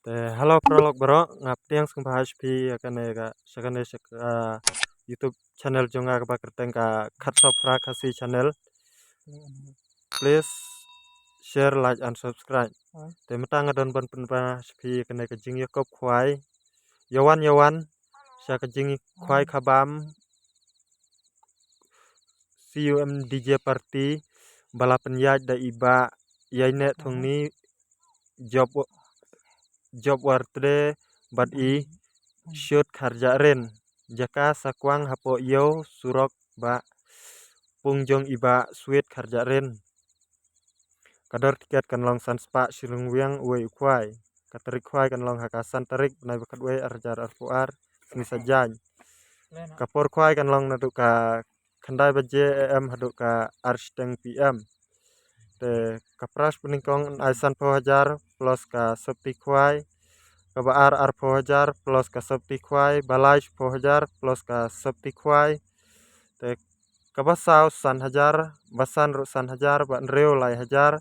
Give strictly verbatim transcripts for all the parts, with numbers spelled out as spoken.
Te hello paralok baroh, nga pdiang sngewbha ïa phi ïa kane ka sha kane sha ka YouTube channel jong nga kaba kyrteng ka Khatsaw Phra Khasi channel. Please share, like and subscribe. Te mynta nga don ban pynbna ïa phi ïa kane ka jingïakop khwai. Ïawan ïawan sha ka jingkhwai khabam C U M D J party ba la pynïaid da i Bah Ïaineh Thongni, Job Job Wartre bad i Shuit Kharjahrin. Jaka Sakwang hapoh Ïew, surok ba pung jong i Bah Sweet Kharjahrin. Ka dor tiket kan long san spah shilling weng uwei u khwai. Ka tarik khwai kan long ha ka san tarik bnai ba khatwei ar hajar arphew ar, sngi Saitjaiñ. Ka por khwai kan long naduh ka khyndai baje A M haduh ka ar shiteng P M. Te ka prize pynïengkong yn ai sanphew hajar plus ka sopti khwai, kaba ar arphew hajar plus ka sopti khwai, ba lai shiphew hajar plus ka sopti khwai. Te kaba saw san hajar, ba san ruh san hajar, ba hynriew lai hajar,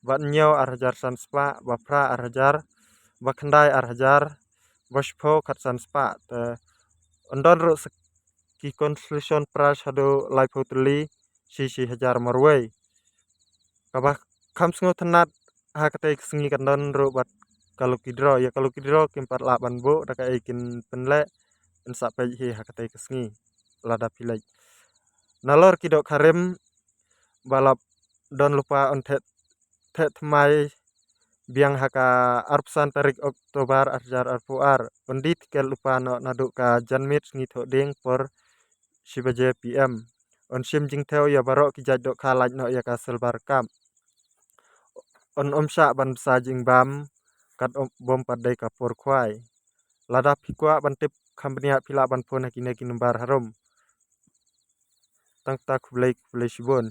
ba hynñiew ar hajar san spah, ba phra ar hajar, ba khyndai ar hajar, ba shiphew khatsan spah. Te yn don ruh sa ki consolation prize haduh laiphew tylli, shi shi hajar marwei. Kaba kham sngewtynnat ha katei ka sngi kan don ruh bad ka lucky draw. Ïa ka lucky draw kim pat lah ban buh da kaei kin pynleh, yn sa peit hi ha katei ka sngi lada phi leit. Nalor ki dohkha rim ba la don lypa yn theh theh thymmai biang ha ka arphew san tarik October ar hajar arphew ar. Yn die tiket lypa noh naduh ka janmiet sngi Thohdieng por shi baje P M. Yn shim jingthew ïa baroh ki jait dohkha lait noh ïa ka Silver Cup. Yn ym shah ban bsa jingbam kat ym bym pat dei ka por khwai. Lada phi kwah ban tip kham bniah phi lah ban phone ha kine ki number harum. Tang ta, khublei khublei shibun.